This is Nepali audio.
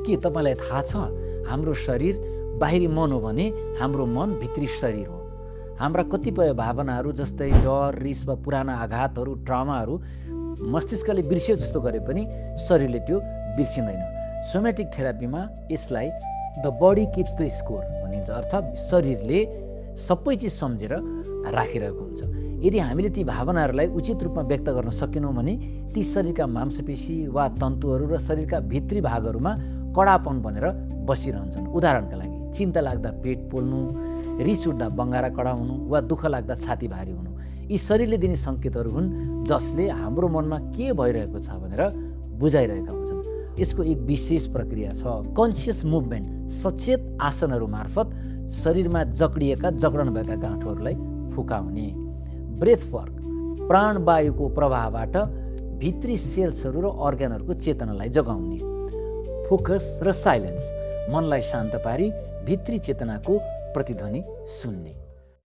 के तपाईँलाई थाहा छ, हाम्रो शरीर बाहिरी मन हो भने हाम्रो मन भित्री शरीर हो। हाम्रा कतिपय भावनाहरू जस्तै डर, रिस वा पुराना आघातहरू, ट्रामाहरू मस्तिष्कले बिर्सियो जस्तो गरे पनि शरीरले त्यो बिर्सिँदैन। सोमेटिक थेरापीमा यसलाई the body keeps the score भनिन्छ, अर्थात् शरीरले सबै चिज सम्झेर राखिरहेको हुन्छ। यदि हामीले ती भावनाहरूलाई उचित रूपमा व्यक्त गर्न सकेनौँ भने ती शरीरका मांसपेशी वा तन्तुहरू र शरीरका भित्री भागहरूमा कडापन बनेर बसिरहन्छन्। उदाहरणका लागि चिन्ता लाग्दा पेट पोल्नु, रिस उठ्दा बङ्गारा कडा हुनु वा दुःख लाग्दा छाती भारी हुनु, यी शरीरले दिने सङ्केतहरू हुन् जसले हाम्रो मनमा के भइरहेको छ भनेर बुझाइरहेका हुन्छन्। यसको एक विशेष प्रक्रिया छ, कन्सियस मुभमेन्ट। सचेत आसनहरू मार्फत शरीरमा जक्डिएका जक्डन भएका गाँठोहरूलाई फुकाउने। ब्रेथ वर्क, प्राणवायुको प्रवाहबाट भित्री सेल्सहरू र अर्ग्यानहरूको चेतनालाई जगाउने। फोकस र साइलेन्स, मनलाई शान्त पारी भित्री चेतनाको प्रतिध्वनि सुन्ने।